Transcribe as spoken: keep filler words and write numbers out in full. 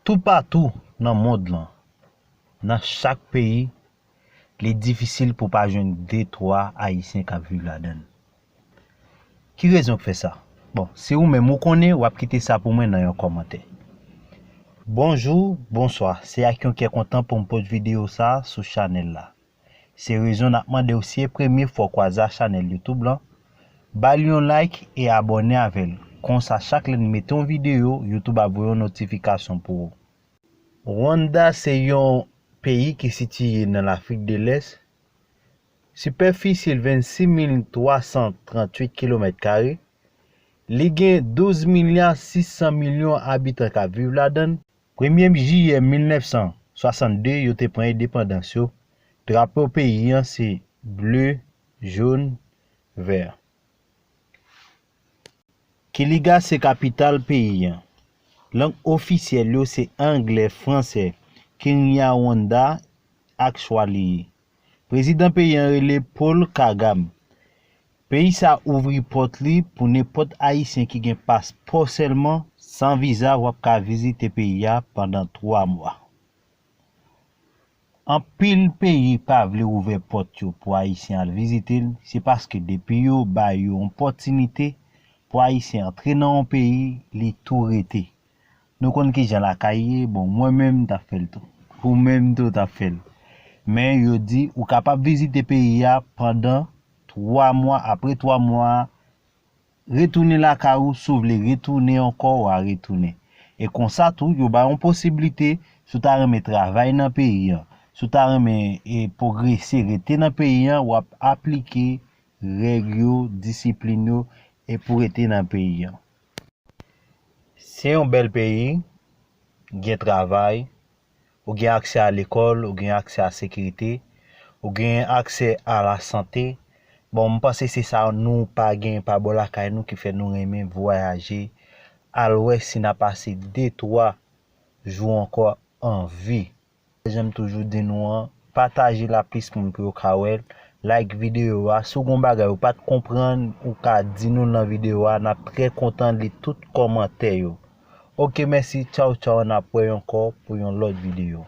Toupatou nan mond lan, nan chak peyi, li difisil pou pa jwenn de twa Ayisyen k ap viv ladan l. Ki rezon k fè sa? Bon, si ou menm ou konnen, w ap kite sa pou mwen nan yon kòmantè. Bonjou, bonswa, se ak yon kè kontan pou m pote videyo sa a sou chanèl la. Se rezon n ap mande w, si e premye fwa w kwaze a chanèl YouTube lan, ba l yon like e abòne avè l. Konsa, chak lè n mete yon videyo, YouTube ap voye yon notifikasyon pou ou. Rwanda se yon peyi ki sitiye nan Lafrik de Lès. Sipèfisi l vennsis mil twa san tranntuit kilomèt kare. Li gen douz milya sis san milyon abitan k ap viv ladan l. Premye jiyè mil nèf san swasannde, yo te pran endepandans yo. Drapo peyi an se ble, jòn, vè. Kiliga se kapital peyi an. Lang ofisyèl yo se anglè, fransè, kinyarwanda ak swahili. Prezidan peyi an rele Paul Kagame. Peyi sa ouvri pòt li pou nenpòt Ayisyen ki gen paspò sèlman, san viza, w ap ka vizite peyi a pandan twa mwa. Anpil peyi pa vle ouvè pòt yo pou Ayisyen al vizite l, se paske depi yo ba yo yon opòtinite pou Ayisyen antre nan yon peyi, li tou rete. Nou konn kijan lakay ye, bon, mwen menm m t ap fè l tou. Ou menm tou w t ap fè l. Men yo di ou kapab vizite peyi a pandan twa mwa, apre twa mwa, retounen lakay ou, si w vle retounen ankò, w a retounen. E konsa tou, yo ba yon posiblite, si w ta renmen travay nan peyi an, si w ta renmen e, pwogrese, rete nan peyi an, w ap aplike règ yo, disiplin yo, e pou rete nan peyi an. Se yon bèl peyi, gen travay, ou gen aksè a lekòl, ou gen aksè a sekirite, ou gen aksè a lasante. Bon, m panse se sa nou pa gen pa bò lakay nou ki fè nou renmen vwayaje, al wè si n a pase de twa jou ankò an vi. Jan m toujou di nou an, pataje l a plis moun pou yo ka wè l, like videyo a. Si w gen yon bagay ou pa t konprann, ou ka di nou l nan videyo a, n ap trè kontan li tout kòmantè yo. Oke, mèsi, tchaw tchaw, n ap wè ankò pou yon lòt videyo.